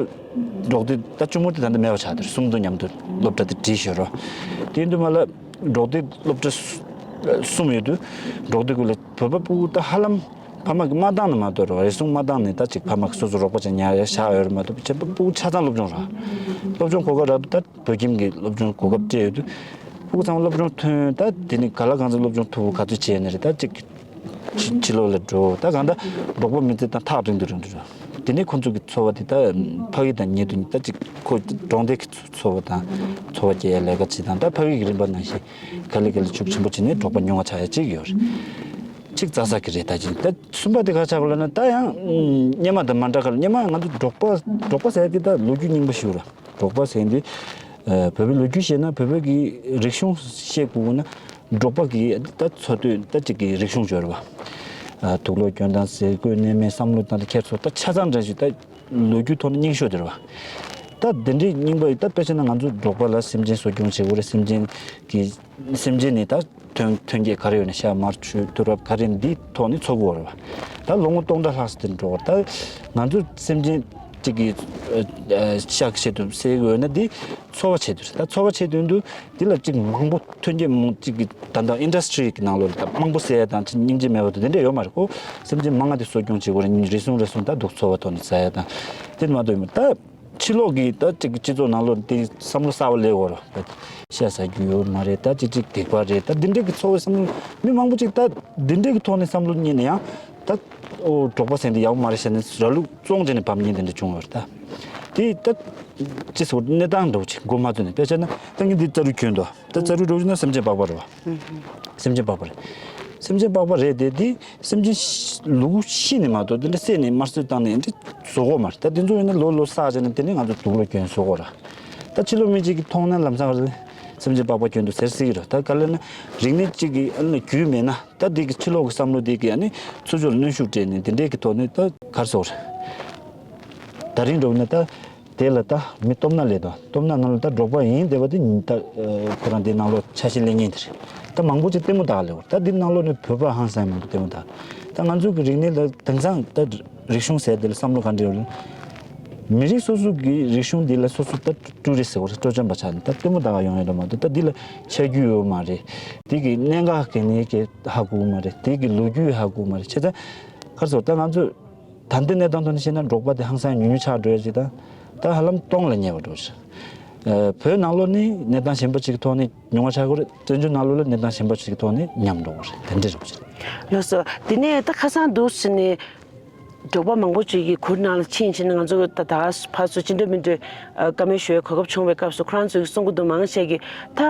འབྲོག་སྡེ་ད་ལྕུ་མུར་དེ་ད་ལྟ་མེད་པ་ཆགས་དེར་སུམ་མདོ་མཉམ་དུ་སློབ་གྲྭ་དེ་བྲིས་ཤོར་རོ། དེ་ཡིན་དུས་མ་ལ་འབྲོག་སྡེ་སློབ་གྲྭ་གསུམ་ཡོད་དུས་འབྲོག་སྡེ་ཀུན་ལ་བོད་པ་ཕྲུ་གུ་ད་ཧ་ལམ་ཕ་མ་གི་མ་བཏང་ན་མ་གཏོགས་རེད་བ། རེ་ཟུང་མ་བཏང་ནས་ད་ཅིག་ཕ་མ་གི་སོ་སོ་རོགས་པ་ཅིག་ཉར་ཡ་བཞག་ཡོད་རེད་མ་གཏོགས་བྱས་པ་ཕྲུ་གུ་ཆ་ཚང་སློབ་སྦྱོང་རག་སློབ་སྦྱོང་གོ་སྐབས་རག་ད། བོད་ཁྱིམ་གྱི་སློབ་སྦྱོང་གོ་སྐབས་སྤྲད་ཡོད་དུས། ཕྲུ་གུ་ཚང་མ་སློབ་སྦྱོང་ཐོན་ད་དེ་ནི་ག་ལ་གང་ཚེ་སློབ་སྦྱོང་ཐུབ་པོ་ག་ཚོད་བྱས་ནི་རེད། ད་ཅིག་ཕྱི་ཕྱི་ལོགས་ལ་འགྲོ་ད་གང་ལྟར་འབྲོག་པ་མི་ཚེ་དང་ཐག་རིང་དུ་རིང་དུ་འགྲོ། དེ་ནས་ཁོ་ཚོ་གི་འཚོ་བ་དེ་ད་ཕ་གི་དང་ཉེ་དུ་ད་ཅིག་ཁོ་གྲོང་སྡེ་གི་འཚོ་བ་དང་འཚོ་བ་སྐྱེལ་ཡ་ལས་ཀ་བྱེད་དང་ད་ཕ་གི་གི་རིམ་པ་ནང་བཞིན་ག་ལེ་ག་ལེ་ཤུགས་ཆེན་པོ་བྱས་ནས་འབྲོག་པ་ཉུང་བ་ཆགས་ཡ་ཅིག་ཡོད་རེད། ཅིག་རྩྭ་ས་གི་རེད་ད་ཅིག་ད་གསུམ་པ་དེ་ག་ཆགས་པ་ལབ་ན་ད་ཡང་སྔོན་མ་དང་མ་འདྲ་ག་ལ་སྔོན་མ་ང་ཚོ་འབྲོག་པ་འབྲོག་པ་ཟེར་ཡ་དེ་ད་ལོ་རྒྱུས་རྙིང་པ་ཞིག་རེད། འབྲོག་པ་ཟེར་འདི། ཨ། བོད་པའི་ལོ་རྒྱུས་བཤད་ན་བོད་པའི་གི་རིག་གཞུང་བཤད་དགོས་ན་འབྲོག་པ་གི་ད་འཚོ་སྡོད་ད་ཅིག་གི་རིག་གཞུང་སྦྱོར་བ། ཨ། དུག་ལོག་གྱོན་སྟངས་ཟས་གོས་གནས་མལ་བསམ་བློ་དང་ཁྱེར་སོ་ད་ཆ་ཚང་འདྲ་ཞིག་ད་ལོ་རྒྱུས་ཐོག་ནས་རྙིང་ཤོས་དེ་རེད་བ། ད་དེ་འདྲའི་རྙིང་པ་ཡི་ད་དཔེ་བྱས་ན་ང་ཚོ་འབྲོག་པ་ལ་སེམས་ཅན་གསོ་སྐྱོང་བྱེད་དགོས་རེད། སེམས་ཅན་གི་སེམས་ཅན་ནི་ད། ཐོན་ཐོན་སྐྱེད་ག་རེ་ཡོད་ན་ཤ་མར་ཆུ་དུག་རབ་ག་རེ་འདིའི་ཐོག་ནས་འཚོ་དགོས་རེད་བ། ད་ལོ་ངོ་སྟོང་ཕྲག་ལྷག་ཙམ་དེ་འགྲོ་བར་ད་ང་ཚོ་སེམས་ཅན་གཅིག་གི་ཨ་ཤ་གི་ཆེད་དུ་བསད་ཀྱི་ཡོད་ན་འདི་འཚོ་བ་ཆེད་དུ་རེད། ད་འཚོ་བ་ཆེད་དུ་འདུག་འདི་ལ་གཅིག་མང་པོ་ཐོན་སྐྱེད་མང་གཅིག་གི་ད་ལྟ་ཨིན་ཌ་སི་ཊི་རི་གི་ནང་ལོགས་ལ་ད་མང་པོ་བསད་ཡ་དང་ཅི་སྙིང་རྗེ་མེད་པ་དང་དེ་འདྲ་ཡོད་མ་རེད་ཁོ། སེམས་ཅན་མང་ང་དེ་གསོ་སྐྱོང་བྱེད་དགོས་རེད། རེ་ཟུང་རེ་ཟུང་ད་འདུག་འཚོ་བ་ཐོག་ནས་ཟ་ཡ་དང་དེ་མ་གཏོགས་ཡོད་མ་རེད་ད། ཕྱི་ལོགས་ཀྱི་ད་ཅིག་སྤྱི་ཚོགས་ནང་ལོགས་དེ་བསམ་བློ་གསར་པ་སླེབས་ཡོད་རེད། ཤ་ཟ་རྒྱུ་ཡོད་མ་རེད། ད་ཅིག་ཅིག་སྡིག་པ་རེད། ད་འདི་འདྲའི་གི་འཚོ་བའི་བསམ་བློ་མི་མང་པོ་ཅིག་ད་འདི་འདྲའི་གི་ཐོག་ནས་བསམ་བློ་རྙེད་ནས་ཡང་ད་ཨོ་འབྲོག་པ་ཟེར་འདི་ཡག་པོ་མ་རེད་ཟེར་ནས་ར་ལུག་བཙོང་བྱས་ནས་བབས་མཁན་དེ་འདྲ་བྱུང་ཡོད་རེད། ད་དེ་ད་ཅི་ཟེར་གནས་སྟངས་འདྲ་བོ་ཅིག་མགོ་མ་ཚོས་ནས་དཔེ་བྱས་ན་ད་ངས་འདི་རྩ་རུ་གྱོན་འདུག་ད་རྩ་རུ་འགྲོ་བཞིན་ན་སེམས་ཅན་པགས་པ་རེད་བ། སེམས་ཅན་པགས་པ་རེད། སེམས་ཅན་པགས་པ་རེད་དེ་དེ། སེམས་ཅན་ལུ་གུ་ཤི་ནས་མ་གཏོགས་དེ་འདྲ་བསད་ནས་དམར་གསོད་བཏང་ནས་འདི་བཟོ་གོ་མ་རེད། ད་དེ་ཚོ་ཡིན་ན་ལོ་ལོ་བསགས་བྱས་ནས་དེ་ནས་ང་ཚོ་དུག་ལོག་གྱོན་བཟོ་གོ་ར། ད་ཕྱི་ལོགས་མི་གཅིག་གིས་མཐོང་ན་ལམ་སང་རེད་སེམས་ཅན་པགས་པ་གྱོན་འདུག་ཟེར་སྲིད་ཀྱི་རེད། ད་ག་ལ་ན་རིག་གནས་གཅིག་གི་ཨ་ནི་རྒྱུས་མེད་ན་ད་དེ་གི་ཕྱི་ལོགས་ཀྱི་བསམ་བློ་དེ་གི་ཨ་ནི་ཚུར་ཕྱོགས་ལ་གནོན་ཤུགས་སྤྲད་ནས་དེ་འདྲའི་གི་ཐོག་ནས་ད་གར་སོང་རེད། ད་རིང་འགྲོ་ན་ད། དེ་ལ་ད་མི་སྟོབས་ན་ལས་དང་སྟོབས་ན་ནང་ལ་ད་འབྲོག་པ་ཡིན་བསྡད་པ་དེ་ད་ཁོ་རང་དེ་ནང་ལོགས་ཆ་ཤས་ལེན་མཁན་དེ་རེད། ད་མང་པོ་ཅིག་ལྟད་མོ་ལྟ་ག་སླེབས་པ་རེད། ད་འདི་ནང་ལོགས་ནས་བོད་པ་ཧང་སང་མང་པོ་ལྟད་མོ་ལྟ། ད་ང་ཚོ་གི་རིག་གནས་ལ་དེང་སང་ད་རིག་གཞུང་ཟེར་དེ་ལ་བསམ་བློ་ག་འདྲ་ཡོད་རེད། མི་རིགས་སོ་སོ་གི་རིག་གཞུང་འདི་ལ་སོ་སོ་ད་ཀྲུའུ་རི་ཟེར་བ་རེད། སྤྲོ་འཆམ་པ་ཆགས་ནས་ད་ལྟད་མོ་ལྟ་ག་ཡོང་ཡོད་ལ་མ་གཏོགས་ད་འདི་ལ་ཆ་རྒྱུས་ཡོད་མ་རེད། དེ་གི་གནད་འགག་གི་ནས་ཀྱི་ཧ་གོ་གི་མ་རེད། དེ་གི་ལོ་རྒྱུས་ཧ་གོ་གི་མ་རེད། བྱས་ཙང་ག་རེ་ཟེར་ད་ང་ཚོ་ད་ལྟའི་གནས་སྟངས་ཐོག་ནས་བཤད་ན་འབྲོག་པ་དེ་ཧང་སང་ཉུང་ཉུང་ཆགས་འགྲོ་ཡ་ཅིག་དང་། ད་ཧ་ལམ་སྟོང་ལ་ཉེ་བ་འགྲོ་ཞིང་། ཨ། བོད་ནང་ལོགས་ནི་གནས་སྟངས་གཞན་པ་ཅིག་གི་ཐོག་ནས་ཉུང་བ་ཆགས་ཀྱི་རེད། བཙན་བྱོལ་ནང་ལོགས་ལ་གནས་སྟངས་གཞན་པ་ཅིག་གི་ཐོག་ནས་ཉམས་འགྲོ་གི་རེད། དེ་འདྲ་རེད་པ། ལགས་སོ། དེ་ནས་ད་ཁ་སང་འདུག་ཟེར་ནས་འབྲོག་པ་མང་པོ་ཅིག་གིས་གུར་ནང་ལ་ཕྱིན་ཕྱིན་ནས་ང་ཚོ་ད་ད་ཕར་ཚུར་ཅི་འདྲ་མི་འདྲ་བཀའ་མོལ་ཞུ་བའི་གོ་སྐབས་བྱུང་བའི་སྐབས་སུ་ཁོ་རང་ཚོས་གསུང་གི་འདུག་མང་ཆེ་གིས་ད་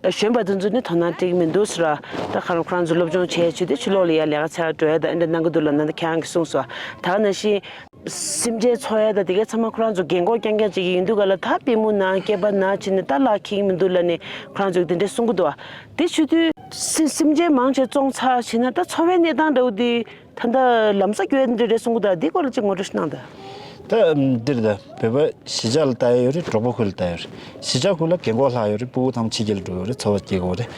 གཞོན་པ་དེ་ཚོ་ནི་དོ་སྣང་སྤྲད་ཀྱི་མི་འདུག་ཟེར་བ། ད་ཁ་རང་ཁོ་རང་ཚོ་སློབ་སྦྱོང་བྱས་བྱས་ཏེ་ཕྱི་ལོགས་ལ་ཡ་ལས་ཀ་བྱེད་འགྲོ་ཡ་ད་འདྲ་གནང་གི་འདུག་ལབ་ན་ད་ཁྱེད་རང་གིས་གསུངས་སོང་། ད་ག་ནང་བཞིན། སེམས་ཅན་འཚོ་ཡ་ད་དེ་གའི་ཚང་མ་ཁོ་རང་ཚོ་རྒན་གོག་རྐྱང་རྐྱང་ཅིག་ཡིན་འདུག་ག་ལ། ད་པུས་མོ་ན་སྐེད་པ་ན་བྱས་ནས་ད་ལག་འཁྱེར་གྱི་མི་འདུག་ལབ་ནས་ཁོ་རང་ཚོས་དེ་འདྲས་གསུང་གི་འདུག་བ། དེ་བྱེད་དུས་སེ་སེམས་ཅན་མང་ཆེ་བཙོང་ཚར་བྱས་ན་ད་འཚོ་བའི་གནས་སྟངས་འདྲ་བོ་དེ་ད་ལྟ་ལམ་སང་འགྱུར་ཡ་དེ་འདྲ་རེད་གསུང་གི་འདུག་དེ་སྐོར་ལ་ཅིག་ངོ་སྤྲོད་ཞིག་གནང་དང་། ད་འདིར་ད་བོད་པ་གཞིས་ཆགས་ལ་ལྟ་ཡ་ཡོད་རེད། འབྲོག་པ་ཁུལ་ལ་ལྟ་ཡ་ཡོད་རེད། གཞིས་ཆགས་ཁུལ་ལ་རྒན་གོག་ལྷག་ཡོད་རེད། སྤུ་གུ་ཚང་མ་ཕྱི་རྒྱལ་ལ་འགྲོ་ཡོད་རེད། འཚོ་བ་སྐྱེལ་དགོས་རེད།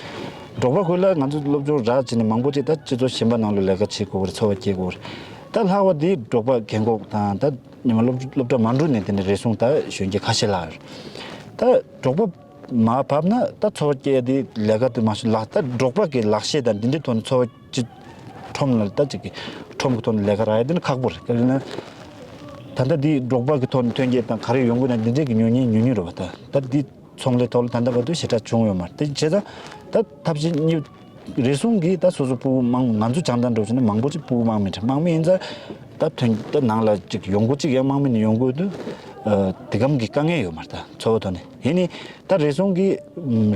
འབྲོག་པ་ཁུལ་ལ་ང་ཚོ་སློབ་སྦྱོང་རག་བྱས་ནས་མང་པོ་ཅིག་ད་སྤྱི་ཚོགས་གཞན་པ་ནང་ལ་ལས་ཀ་བྱེད་དགོས་རེད། འཚོ་བ་སྐྱེལ་དགོས་རེད། ད་ལྷག་པ་དེ་འབྲོག་པ་རྒན་གོག་དང་ད་ཉི་མ་སློབ་སློབ་གྲྭ་མ་འགྲོ་ནས་དེ་ནས་རེ་ཟུང་ད་གཞོན་སྐྱེས་ཁ་ཤས་ལྷག་ཡོད་རེད། ད་འབྲོག་པ་མར་བབས་ན་ད་འཚོ་བ་སྐྱེལ་དེ་ལས་ཀ་དེ་མ་ཤེས་ལགས། ད་འབྲོག་པ་གི་ལག་ཤེས་དང་འདི་འདྲའི་ཐོག་ནས་འཚོ་བ་ཅི་ཁྲོམ་ལ་ད་ཅིག་གི་ཁྲོམ་གི་ཐོག་ནས་ལས་ཀ་རག་ཡ་དེ་ནི་ཁག་པོ་རེད། ག་རེ་ན་ད་ལྟ་འདི་འབྲོག་པ་གི་ཐོག་ནས་ཐོན་སྐྱེད་དང་ག་རེ་ཡོང་གི་ན་འདི་འདྲའི་གི་ཉོ་མཁན་ཉུང་ཉུང་རེད་བ། ད་ད་འདི་ཚོང་ལས་ཐོག་ལ་ད་ལྟ་བར་དུ་ཞེ་དྲག་བྱུང་ཡོད་མ་རེད། དེ་བྱས་ཙང་ད་ཐབས་ཤེས་གཉིས། རེ་ཟུང་གིས་ད་སོ་སོ་སྤུ་གུ་མང་། ང་ཚོ་བྱང་ཐང་འགྲོ་བྱས་ན་མང་པོ་ཅིག་སྤུ་གུ་དམག་མི་རེད། དམག་མི་ཡིན་ཙང་ད་ཐོན་ད་ནང་ལ་ཅིག་ཡོང་སྒོ་ཅིག་ཡང་དམག་མི་ནས་ཡོང་དགོས་དུས། ཨ། དེ་གམ་གྱི་དཀའ་ངལ་ཡོད་མ་རེད། ད་འཚོ་བ་ཐོག་ནས་ཡིན་ནི་ད་རེ་ཟུང་གིས་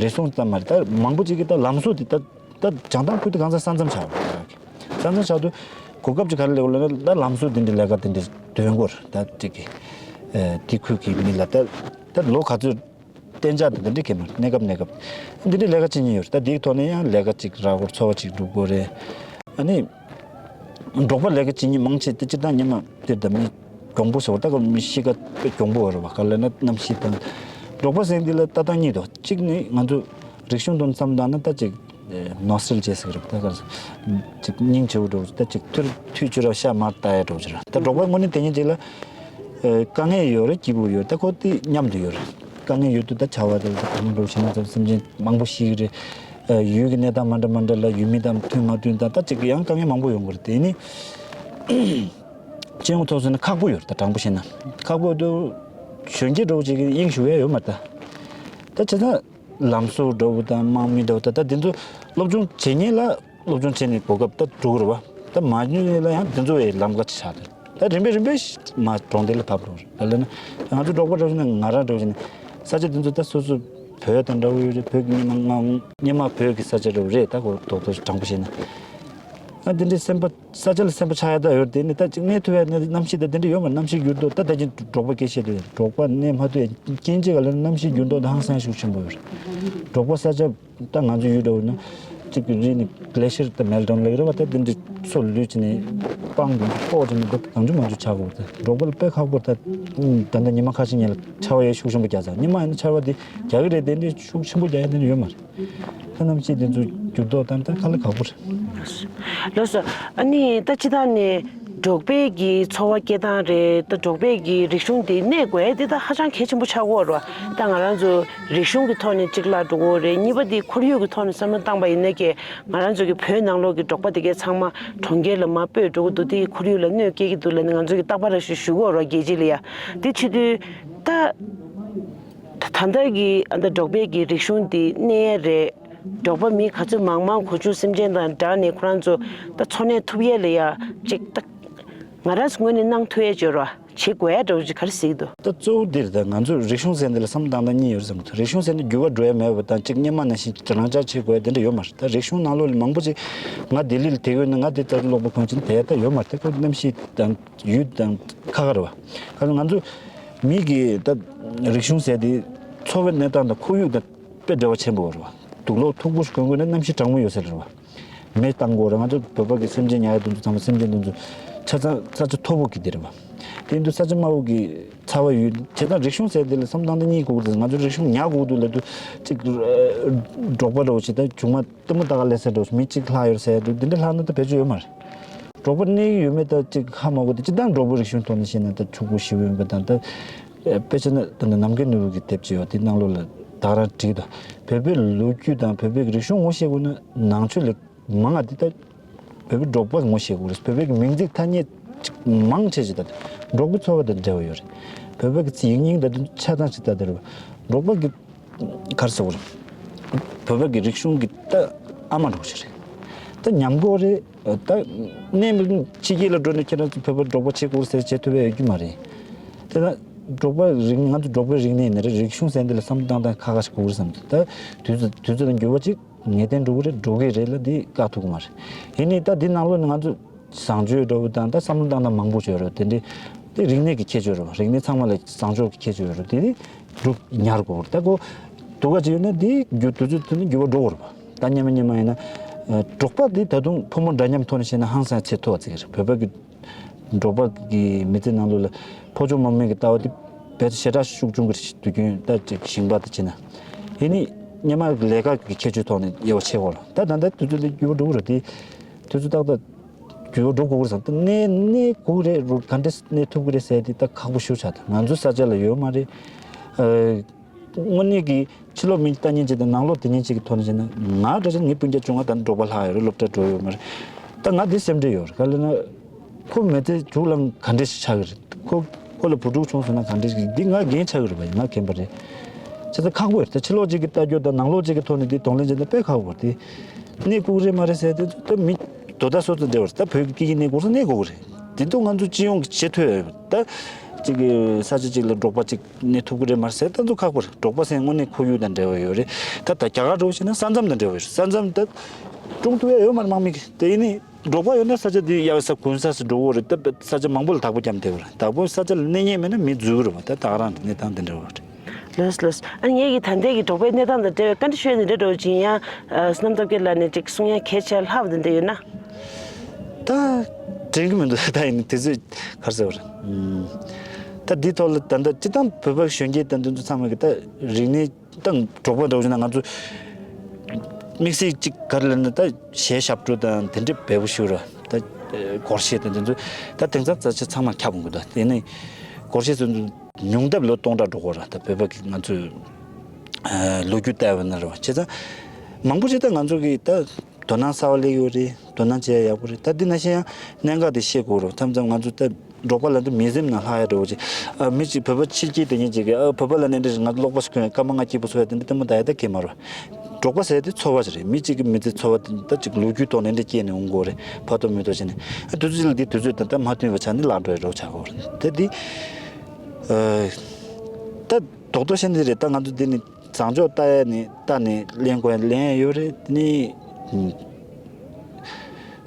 རེ་ཟུང་ཙམ་མ་རེད། ད་མང་པོ་ཅིག་གིས་ད་ལམ་བཟོ་དེ་ད་ད་བྱང་ཐང་ཁུལ་དེ་གང་ས་ས་མཚམས་ཆགས་པ་རེད། ས་མཚམས་ཆགས་དུས་གོ་སྐབས་ཅིག་ག་རེ་སླེབས་ལབ་ན་ད་ལམ་བཟོ་དེ་འདྲའི་ལས་ཀ་དེ་འདྲའི་དོན་སྐོར་ད་ཅིག་གི་ཨ། དེ་ཁུལ་གྱི་མི་ལ་ད་ད་ལོ་ག་ཚོད། གཏན་འཇགས་དང་འདི་འདྲའི་གི་མ་གནས་སྐབས་གནས་སྐབས་འདི་འདྲའི་ལས་ཀ་བྱེད་མཁན་ཡོད་རེད། ད་འདིའི་ཐོག་ནས་ཡང་ལས་ཀ་ཅིག་རག་གོ་འཚོ་བ་ཅིག་སྒྲུབ་དགོས་རེད། ཨ་ནི་འབྲོག་པ་ལས་ཀ་བྱེད་མཁན་མང་ཆེ་དེ་སྤྱིར་བཏང་སྔོན་མ་དེ་ད་མི་གྱོང་པོ་ཟེར་བ་ད་ག་མི་གཤིས་ཀ་དཔེ་གྱོང་པོ་ཡོད་རེད་བ། ག་ལབ་ན་གནམ་གཤིས་དང་། འབྲོག་པ་ཟེར་འདི་ལ་ལྟ་སྟངས་གཉིས་འདུག་གཅིག་ནི་ང་ཚོ་རིག་གཞུང་དང་འཚམས་བཏང་ན་ད་ཅིག་ནོ་སི་ཊལ་ཇི་ཡ་ཟེར་གི་རེད། ད་ག་ཅིག་སྙིང་རྗེ་བོ་འདྲ་བོ་ད་ཅིག་ཐུར་ཐུར་ཅིག་ར་ཤ་མར་ལྟ་ཡ་འདྲ་བོ་ཅིག་རེད། ད་འབྲོག་པ་དངོས་གནས་དེ་ཉིད་ཅིག་ལ་དཀའ་ངལ་ཡོད་རེད། སྐྱིད་པོ་ཡོད་རེད། ད་ཁོ་དེ་མཉམ་དུ་ཡོད་རེད། དཀའ་ངལ་ཡོད་དུས་ད་བྱ་བ་དེ་ལ་ད་གང་འགྲོ་བྱས་ན་ད་སེམས་ཅན་མང་པོ་ཤི་གི་རེད། ཡུལ་གྱི་གནས་སྟངས་མ་འདྲ་མ་འདྲ་ལ་ཡུལ་མི་དང་མཐུན་མ་མཐུན་དང་ད་ཅིག་ཡང་དཀའ་ངལ་མང་པོ་ཡོང་གི་རེད། དེ་ནི་སྤྱི་ཡོངས་ཐོག་ཟེར་ན་ཁག་པོ་ཡོད་རེད། ད་དྲང་པོ་བཤད་ན་ཁག་པོ་འདུག་གཞོན་སྐྱེས་འདྲ་བོ་ཅིག་གིས་དབྱིངས་ཞུགས་ཡ་ཡོད་མ་རེད། ད་ད་བྱས་ཙང་ལམ་བཟོ་འདྲ་བོ་དང་དམག་མི་འདྲ་བོ་ད་ད་དེ་ཚོ་སློབ་སྦྱོང་བྱེད་མཁན་ལ་སློབ་སྦྱོང་བྱས་ནས་གོ་སྐབས་ད་འགྲོ་གི་རེད་བ། ད་མ་ཉོས་ལ་ཡང་དེ་ཚོ་བའི་ལམ་ཁ་ཅིག་ཆགས་འདུག་ད་རིམ་པས་རིམ་པས་མ་གྲོང་སྡེ་ལ་བབས་འགྲོ་གི་རེད། ད་ལབ་ན་ང་ཚོ་འབྲོག་པ་འདྲ་བོ་ཞིག་ན་ང་རང་འདྲ་བོ་ཞིག་ན་ས་ཆ་དེ་ཚོ་ད་སོ་སོ་བོད་དང་འདྲ་བོ་ཡོད་རེད། བོད་ཀྱི་སྔོན་མ་སྔོན་མ་བོད་ཀྱི་ས་ཆ་འདྲ་བོ་རེད། ད་གོ་རྡོག་རྡོག་དྲང་པོ་བཤད་ན། ཨ་དེ་འདྲའི་སེམས་པ་ས་ཆ་ལ་སེམས་པ་ཆགས་ཡ་ད་ཡོད་རེད། དེ་ནི་ད་ཅིག་གནས་ཐུབ་ཡ་གནས་གནམ་གཤིས་ད་དེ་འདྲ་ཡོད་མ་རེད། གནམ་གཤིས་འགྱུར་ལྡོག་ད་ད་ཅིག་འབྲོག་པ་སྐད་བཤད་དུས་འབྲོག་པ་གནས་མ་ཐུབ་ཡ་རྐྱེན་གཅིག་ག་ལ་གནམ་གཤིས་འགྱུར་ལྡོག་ད་ཧང་སང་ཤུགས་ཆེན་པོ་ཡོད་རེད། འབྲོག་པ་ས་ཆ་ད་ང་ཚོ་ཡུལ་འདྲ་བོ་ན་གཅིག་གི་རི་ནི་གླེ་ཤར་ད་མེལ་ཌའུན་ལབ་ཀྱི་རེད་བ། ད་དེ་འདྲ་སོ་ལུད་བྱས་ནས་སྤང་དེ་ཚོ་ཕོག་བྱས་ནས་ད་གང་བྱུང་མང་བྱུང་ཆགས་ཀྱི་ཡོད་རེད། འབྲོག་པ་ལ་དཔེ་ཁག་པོ་རེད། ད་ད་ལྟ་ཉི་མ་ཁ་ཤས་སྔོན་ལ་ཆར་པ་ཡ་ཤུགས་ཆེན་པོ་བརྒྱབ་ཚར། ཉི་མ་ཡིན་ན་ཆར་པ་དེ་རྒྱག་གི་རེད། དེ་འདྲའི་ཤུགས་ཆེན་པོ་རྒྱག་ཡ་དེ་འདྲ་ཡོད་མ་རེད། ད་གནམ་གཤིས་དེ་ཚོ་འགྱུར་ལྡོག་བཏང་ད་དཀའ་ལས་ཁག་པོ་རེད། ལགས་སོ། ཨ་ནི་ད་སྤྱིར་བཏང་ནས་འབྲོག་པའི་གི་འཚོ་བ་སྐྱེལ་སྟངས་རེད། ད་འབྲོག་པའི་གི་རིག་གཞུང་དེ་གནས་དགོས་ཡ་དེ་ད་ཧ་ཅང་གལ་ཆེན་པོ་ཆགས་ཀྱི་ཡོད་རེད་བ། ད་ང་རང་ཚོ་རིག་གཞུང་གི་ཐོག་ནས་གཅིག་བརླག་འགྲོ་གི་ཡོད་རེད། གཉིས་པ་དེ་ཁོར་ཡུག་གི་ཐོག་ནས་བསམ་བློ་བཏང་པ་ཡིན་ན་ཀྱེ་ང་རང་ཚོ་གི་བོད་ནང་ལོགས་ཀྱི་འབྲོག་པ་དེ་གའི་ཚང་མ་གྲོང་ཁྱེར་ལ་མར་སྤོས་འགྲོ་གི་འདུག་དེ་ཡི་ཁོར་ཡུག་ལ་གནོད་སྐྱེལ་གྱི་འདུག་ལབ་ནས་ང་ཚོ་གི་རྟག་པར་རེ་ཞིག་ཞུ་གི་ཡོད་རེད་བ། རྒྱལ་སྤྱི་ལ་ཡ་དེ་བྱེད་དུས་ད། ད་ད་ལྟ་གི་ཨ་ད་འབྲོག་པའི་གི་རིག་གཞུང་འདི་གནས་ཡས་རེད། འབྲོག་པ་མི་ག་ཚོད་མང་མང་གོ་ཆུང་སེམས་ཅན་དང་སྦྲགས་ནས་ཁོ་རང་ཚོ་ད་འཚོ་གནས་ཐུབ་ཡས་ལ་ཡ་ཅིག་ད་ང་རང་ཚོ་ངོས་ནས་གནང་ཐུབ་ཡས་བྱོས་རོགས་བྱེད་དགོས་ཡ་འདྲ་བོ་ཅིག་ག་རེ་གཟིགས་འདུག་ད་གཙོ་བོ་འདིར་ད་ང་ཚོ་རིག་གཞུང་ཟེར་འདི་ལ་བསམ་བློ་བཏང་སྟངས་གཉིས་ཡོད་བསམ་གི་འདུག་རིག་གཞུང་ཟེར་ནས་འགྱུར་བ་འགྲོ་ཡ་མེད་པ་དང་གཅིག་སྔོན་མ་ནང་བཞིན་རང་འཇགས་བྱེད་དགོས་ཡ་དེ་འདྲ་ཡོད་མ་རེད། ད་རིག་གཞུང་ནང་ལོགས་ལ་མང་པོ་ཅིག་ང་ལྡི་ལི་ལ་བསྡད་ཡོད་ན་ང་དེ་ལྟར་སློབ་པ་གོང་ཆེན་དེ་ད་ཡོད་མ་རེད། ད་ཁོ་གནམ་གཤིས་དང་། ཡུལ་དང་ཁ་ཁ་རེད་བ། ཁ་ཁ་ང་ཚོ་མི་གི་ད་རིག་གཞུང་ཟེར་དེ་འཚོ་བའི་གནས་སྟངས་དང་ཁོར་ཡུག་དང་དཔེ་འབྲེལ་བ་ཆེན་པོ་རེད་བ། དུག་ལོག་མཐུག་པོ་ཞིག་གོན་དགོས་ན་གནམ་གཤིས་གྲང་མོ་ཡོད་ས་རེད་བ། མེ་བཏང་དགོས་རེད། ང་ཚོ་བོད་པ་གི་སེམས་ཅན་ཉར་ཡ་དེ་ཚོ་ཚང་མ་སེམས་ཅན་དེ་ཚོ་ཆ་ཚང་ས་ཆ་མཐོ་པོ་གི་དེ་རེད་བ། དེ་དུས་ས་ཆ་དམའ་བོ་གི་ཚ་བ་ཡོད། བྱས་ཙང་རིག་གཞུང་ཟེར་དེ་ལ་བསམ་བློ་བཏང་སྟེ་གཉིད་ཁུག་དུས་ང་ཚོ་རིག་གཞུང་ཉར་དགོས་འདུག་ལབ་དུས་ཅིག་འབྲོག་པ་འདྲ་བོ་ཞིག་ད་གཞུག་མ་ལྟད་མོ་ལྟ་ག་སླེབས་ས་འདྲ་བོ་ཞིག་མི་གཅིག་ལྷག་ཡོད་ཟེར་དུས་དེ་འདྲ་ལྷག་ན་ད་བེད་སྤྱོད་ཡོད་མ་རེད། འབྲོག་པ་གནས་ཀྱི་ཡོད་མེད་ད་ཅིག་ཧ་མ་གོ། དེ་སྤྱིར་བཏང་འབྲོག་པའི་རིག་གཞུང་ཐོག་ནས་བཤད་ན་ད་ཕྱུག་པོ་ཞེ་པོ་ཡིན་པ་དང་། ད་དཔེ་ཆ་ན་ད་ནམ་མཁའི་ནོར་བུ་གི་དེབ་ཅིག་ཡོད། དེ་ནང་ལོགས་ལ་ད་ག་རང་བྲིས་དང་། བོད་པའི་ལོ་རྒྱུས་དང་བོད་པའི་རིག་གཞུང་ངོ་ཤེས་དགོས་ན་ནང་ཆོས་ལས་མང་ང་དེ་ད་བོད་པའི་འབྲོག་པ་ངོ་ཤེས་དགོས་རེད། བོད་པའི་མིང་ཚིག་ཐ་སྙད་ཅིག་མང་ཆེ་ཞིག་ད་འབྲོག་པའི་འཚོ་བ་དང་འབྲེལ་བ་ཡོད་རེད། བོད་པའི་གི་ཚིག་ཡིག་རྙིང་ད་དུང་ཆ་ཚང་ཞིག་ད་དེ་རེད། འབྲོག་པ་གི་ག་རེ་ཟེར་དགོས་རེད། བོད་པའི་གི་རིག་གཞུང་གི་ད་ཨ་མ་འདྲ་བོ་ཞིག་རེད། ད་ཉམས་དགོས་རེད། ད་གནས་མི་ཕྱི་རྒྱལ་ལ་འགྲོ་ནས་ཁྱེད་རང་ཚོ་བོད་པ་འབྲོག་པ་བྱེད་དགོས་ཟེར་བྱེད་ཐུབ་པ་ཡོད་རྒྱུ་མ་རེད། དེ་ན་འབྲོག་པ་རིག་ང་ཚོ་འབྲོག་པའི་རིག་གནས་ནི་རེད། རིག་གཞུང་ཟེར་འདི་ལ་བསམ་བློ་བཏང་སྟངས་ཁག་ཁག་ཞིག་དགོས་རེད་བསམ་གྱི། ད་དུས་ཚོད་དུས་ཚོད་དང་འགྱུར་བ་ཅིག་ངེས་གཏན་འགྲོ་གི་རེད། འགྲོ་གི་རེད་ལ་འདི་བཀག་ཐུབ་ཀྱི་མ་རེད། ཡིན་ནའི་ད་འདི་ནང་ལོགས་ནས་ང་ཚོ་བཟང་སྤྱོད་འདྲ་བོ་དང་ད་བསམ་བློ་བཏང་སྟངས་མང་པོ་ཅིག་ཡོད་རེད། དེ་འདྲའི་དེ་རིག་གནས་ཀྱི་ཁྱད་ཆོས་རེད་བ། རིག་གནས་ཚང་མ་ལ་བཟང་ཕྱོགས་ཀྱི་ཁྱད་ཆོས་ཡོད་རེད། དེ་འདི་སྒྲུབ་ཉར་དགོས་རེད། ད་ཁོ་སྡུག་ག་ཅིག་ཡོད་ན་འདི་འགྱུར་དུས་ཚོད་ཐུང་ནས་འགྱུར་བ་འགྲོ་དགོས་རེད་བ། ད་སྙེ་མ་སྙེ་མ་ཡིན་ན་འབྲོག་པ་འདི་ད་དུང་ཕོ་མོ་འདྲ་མཉམ་ཐོག་ནས་བཤད་ན་ཧང་སང་ཚད་མཐོ་བ་ཅིག་རེད། བོད་པ་གི་འབྲོག་པ་གི་མི་ཚེ་ནང་ལོགས་ལ་ཕོ་ཆུང་མ་མོའི་གི་ལྟ་བ་དེ་བེད་ཞེ་དྲག་ཤུགས་ཆུང་གི་རེད། དུས་རྒྱུན་ད་ཅིག་ཞིང་པ་དང་བྱས་ན། ཡིན་ནའི་སྙེ་མ་ལས་ཀ་གི་ཁྱད་ཆོས་ཐོག་ནས་དབྱེ་བ་ཕྱེ་དགོས་ལ། ད་ད་ལྟ་དུས་ཚོད་འདི་འགྱུར་བ་འགྲོ་གི་རེད། དེ་དུས་ཚོད་ཏག་ཏག་འགྱུར་བ་འགྲོ་དགོས་ཀྱི་རེད་བསམ། ད་གནས་གནས་དགོས་རེད་རུ་ག་འདྲས་གནས་ཐུབ་ཀྱི་རེད་ཟེར་དེ་ད་ཁག་པོ་ཞེ་པོ་ཆགས། ད་ང་ཚོའི་ས་ཆ་ལ་ཡོད་མ་རེད། དངོས་གནས་ཀྱི་ཕྱི་ལོགས་མི་ལྟ་མཁན་ཅིག་དང་ནང་ལོགས་དེ་མཁན་ཅིག་གི་ཐོག་ནས་བྱས་ན། ང་འདྲ་ཆ་ངའི་སྤུན་ཀྱག་བཅོ་ལྔ་དང་འབྲོག་པ་ལྷག་ཡོད་རེད། སློབ་གྲྭ་འགྲོ་ཡོད་མ་རེད། ད་ང་འདི་སེམས་ཁྲལ་ཡོད་རེད། ག་ལབ་ན་ཁོ་མི་ཚེ་མཇུག་ལ་ག་འདྲས་ཤིག་ཆགས་ཀྱི་རེད། ཁོ་ཁོ་ལ་བུ་ཕྲུག་བྱུང་སོང་ན་ག་འདྲས་ཤིག་འདི་ང་འགན་ཆགས་ཀྱི་རེད་པ། ཡིན་ང་མཁྱེན་པ་རེད། བྱས་ཙང་ཁག་པོ་ཡོད་རེད། ད་ཕྱི་ལོགས་ཅིག་གི་ལྟ་རྒྱུ་དང་ནང་ལོགས་ཅིག་གི་ཐོག་ནས་འདི་གདོང་ལེན་བྱས་ན་དཔེ་ཁག་པོ་རེད། དེ་གནས་དགོས་རེད་མ་རེད་ཟེར་དེ་ད་མི་དོ་བདག་སོ་སོ་འབྲེལ་བ་རེད། ད་བོད་ཀྱི་སྐད་ཡིག་གནས་དགོས་ས་གནས་དགོས་རེད། དེ་ཚོ་ང་ཚོ་སྤྱི་ཡོངས་ཀྱི་བྱེད་ཐུབ་ཡོད་པ། ད་ཅིག་གི་ས་ཆ་ཅིག་ལ་འབྲོག་པ་ཅིག་གནས་ཐུབ་ཀྱི་རེད་མ་རེད་ཟེར་ད་ཚོ་ཁག་པོ་རེད། འབྲོག་པ་ཟེར་དངོས་གནས་ཁོར་ཡུག་དང་འབྲེལ་བ་ཡོད་རེད། ད་ད་རྒྱ་གར་འགྲོ་བྱས་ན་ས་མཚམས་དང་འབྲེལ་བ་ཡོད་རེད། ས་མཚམས་ད་སྲུང་ཐུབ་ཡ་ཡོད་མ་རེད་དམག་མི་གི། དེ་ཡིན་ནི་འབྲོག་པ་ཡོད་ན་ས་ཆ་དེ་གཡར་ས་གུན་ས་སུ་འགྲོ་གི་རེད། ད་ས་ཆ་མང་པོ་ལ་བདག་པོ་བརྒྱབ་བསྡད་ཡོད་རེད། བདག་པོ་ས་ཆ་ལ་གནས་ངེས་མེད་ན་མི་འཛུལ་གི་རེད་བ། ད་ད་ག་རང་གནས་སྟངས་དེ་འདྲ་བ་རེད། ལགས་ལགས། ཨ་ངེད་ཀྱི་ད་ལྟའི་གི་འབྲོག་པའི་གནས་སྟངས་དང་འབྲེལ་བའི་བཀའ་འདྲི་ཞུས་ནས་འདྲ་འགྲོ་ཅིང་ཡང་། བསོད་ནམས་སྟོབས་རྒྱལ་ལགས་ནས་ཅིག་གསུང་ཡ་གལ་ཆེ་ལྷག་པ་དེ་འདྲ་ཡོད་ན། ད་དྲན་གི་མི་འདུག་ད་ཡིན་དུས་ཚོད་ག་རེ་ཟེར་བ་རེད། ད་འདི་ཐོག་ལ་ད་ལྟ་སྤྱི་བཏང་བོད་པ་གཞོན་སྐྱེས་དང་འདི་ཚོ་ཚང་མ་གི་ད་རིག་གནས་དང་འབྲོག་པ་འདྲ་བོ་ཞིག་ན་ང་ཚོ་དམིགས་བསལ་གཅིག་ག་རེ་ལབ་ན་ད་གཞས་ཞབས་བྲོ་དང་དེ་འདྲ་འབེལ་པོ་ཞུ་ར། ད་སྒོར་གཞས་དང་དེ་ཚོ་ད་དེང་སང་ས་ཆ་ཚང་མ་ཁྱབ་འགྲོ། ད་དེ་ནས་སྒོར་གཞས་ཚོ་ཉུང་མཐའ་ལོ་སྟོང་ཕྲག་འགྲོ་གི་རེད། ད་བོད་པ་གི་ང་ཚོའི་ལོ་རྒྱུས་ལྟ་བ་ན་རེད་བ། བྱས་ཙང་མང་པོ་ཞིག་ད་ང་ཚོ་གི་ད་དོ་སྣང་གསར་པ་སླེབས་ཡོད་རེད། དོ་སྣང་བྱེད་ཡ་ཡག་པོ་རེད། ད་འདི་ནང་བཞིན་ཡང་གནད་འགག་དེ་ཤེས་དགོས་རེད། མཚམས་མཚམས་ང་ཚོ་ད་འབྲོག་པ་ལ་འདི་མི་སེམས་ནང་ལྷག་ཡ་འདྲ་བོ་ཅིག་ཨ་མི་གཅིག་བོད་པ་ཕྱི་རྒྱལ་དེ་ཉིད་ཅིག་གིས་ཨ་བོད་པ་ལ་ནི་འདྲ་ང་ཀློག་པ་ཞིག་གོན་སྐར་མ་ལྔ་སྐྱིད་པོ་འཚོ་ཡ་དེ་འདྲ་ལྟད་མོ་ལྟ་ཡ་ད་གལ་མ་རེད། འབྲོག་པ་ཟེར་དེ་ཚོར་བ་ཞིག་རེད། མི་གཅིག་གི་མི་ཚེ་ཚོར་བ་དེ་ད་ཅིག་ལོ་རྒྱུས་ཐོག་ནས་འདྲ་སྐྱེས་ནས་འོང་དགོས་རེད། ཕ་ཐོག་མི་ཐོག་བྱས་ནས། ཨ་དུས་ཚོད་ཅིག་ལ་དེ་དུས་ཚོད་དང་ད་མ་མཐུན་པ་ཆགས་ནས་བརླག་འགྲོ་ཡ་འདྲ་བོ་ཆགས་ཀྱི་ཡོད་རེད། ད་འདི་ཨ་ད་རྡོག་རྡོག་བཤད་ནི་རེད། ད་ང་ཚོ་འདི་ནི་བཟང་ཕྱོགས་ལྟ་ཡ་ནི་ལྟ་ནས་ལེན་དགོས་ཡ་ལེན་ཡ་ཡོད་རེད། དེ་ནི་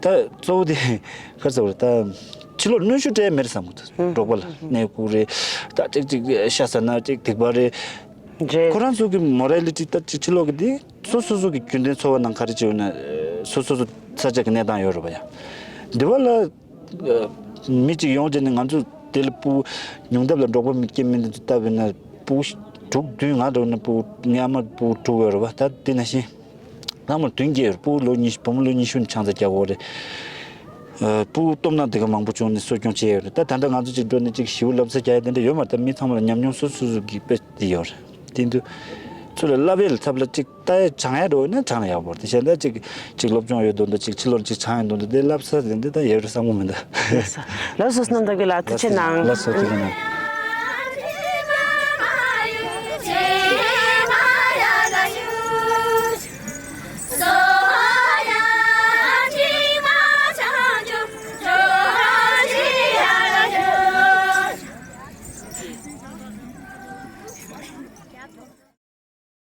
ད་གཙོ་བོ་དེ་ག་རེ་ཟེར་དགོས་རེད། ད་ཕྱི་ལོགས་གནོན་ཤུགས་སྤྲད་ཡ་མེད་རེད་བསམ་གྱི་འདུག་འབྲོག་པ་ལ་གནས་སྐོར་རེད། ད་ཅིག་ཅིག་ཤ་ཟ་ན་ཅིག་སྡིག་པ་རེད། རེད། ཁོ་རང་ཚོ་གི་མོ་རལ་ཊི་ད་ཅིག་ཕྱི་ལོགས་ཀྱི་དེ་སོ་སོ་སོ་གི་རྒྱུན་ལྡན་འཚོ་བ་ནང་ག་རེ་བྱེད་འོས་ན་སོ་སོ་སོ་ས་ཆ་གི་གནས་སྟངས་ཡོད་རེད་པ་ཡ། འདི་བ་ལ་མི་གཅིག་ཡོང་བྱས་ནས་ང་ཚོ་དེ་ལ་སྤུ་ཉུང་མཐའ་ལ་འབྲོག་པ་མི་སྐྱེ་མི་འདི་ཚོ་ལྟ་བས་ན་སྤུ་དྲུག་བདུན་ང་འདྲ་བ་ན་སྤུ་ངའི་ཨ་མ་སྤུ་དྲུག་ཡོད་རེད་པ། ད་དེ་ནང་བཞིན་ལྷག་མ་བདུན་བརྒྱད་ཡོད་རེད། སྤུ་ལོ་ཉི་ཤུ་བུ་མོ་ལོ་ཉི་ཤུ་ནས་ཆང་ས་རྒྱག་གོ་རེད། ཨ་སྤུ་སྟོབས་ན་དེ་ག་མང་པོ་བྱུང་ནས་གསོ་སྐྱོང་བྱས་ཡོད་རེད། ད་ད་ལྟ་ང་ཚོ་གཅིག་འགྲོ་ནས་གཅིག་ཞིའུ་ལབ་ས་རྒྱག་ཡ་དེ་འདྲ་ཡོད་མ་རེད། ད་མི་ཚང་མ་ལ་ཉམས་མྱོང་སོ་སོ་སོ་གི་དཔེ་དེ་ཡོད་རེད། དེ་འདུག་ཚུར་ལ་བསླབ་ཡས་ལ་ཚབ་ལ་གཅིག་ལྟ་ཡས་སྦྱང་ཡས་འགྲོ་ན་སྦྱང་ན་ཡག་པོ་རེད། དེ་བྱས་ན་གཅིག་གཅིག་སློབ་སྦྱོང་ཡོད་མདོག་མདོག་གཅིག་ཕྱི་ལོགས་གཅིག་སྦྱང་ཡས་མདོག་མདོག་དེ་བསླབ་ས་དེ་འདི་ད་ཡོད་རེད་བསམ་གྱི་མི་འདུག་ལགས་སོ། བསོད་ནམས་དང་གི་ལགས་ཐུགས་རྗེ་གནང་། ལགས་སོ། ཐུགས་རྗེ་གནང་།